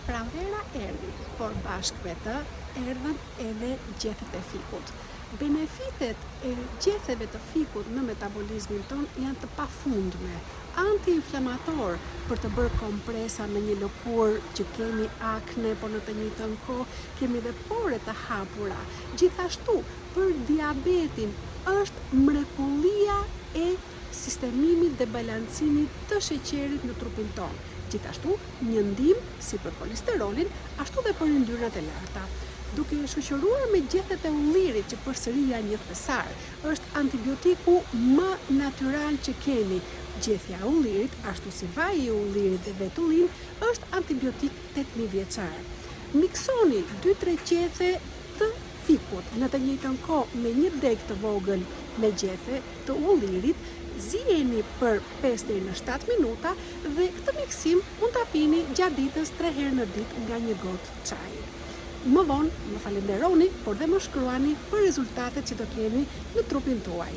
Pranvera erdhi, por bashkë me të erdhën edhe gjethet e fikut. Benefitet e gjetheve të fikut në metabolizmin tonë janë të pafundme. Antiinflamator, për të bërë kompresa në një lëkurë që kemi akne, por në të njëjtën kohë kemi dhe pore të hapura. Gjithashtu, për diabetin është mrekullia e sistemimit dhe balancimit të sheqerit në trupin tonë. Gjithashtu, një ndihmë si për kolesterolin, ashtu dhe për yndyrnat e larta. Duke e shoqëruar me gjethet e ullirit që përsëri janë një thesar, është antibiotiku më natyral që kemi. Gjethja e ullirit, ashtu si vaji i ullirit dhe vetë ullin, është antibiotik 8000 vjeçar. Miksoni 2-3 gjethe të fikut në të njëjtën kohë me një degë të vogël me gjethe të ullirit, zieni për 5 deri në 7 minuta dhe këtë miksim mund ta pini gjatë ditës 3 herë në ditë nga një gotë çaji. Më vonë më falenderoni, por dhe më shkruani për rezultatet që do keni në trupin tuaj.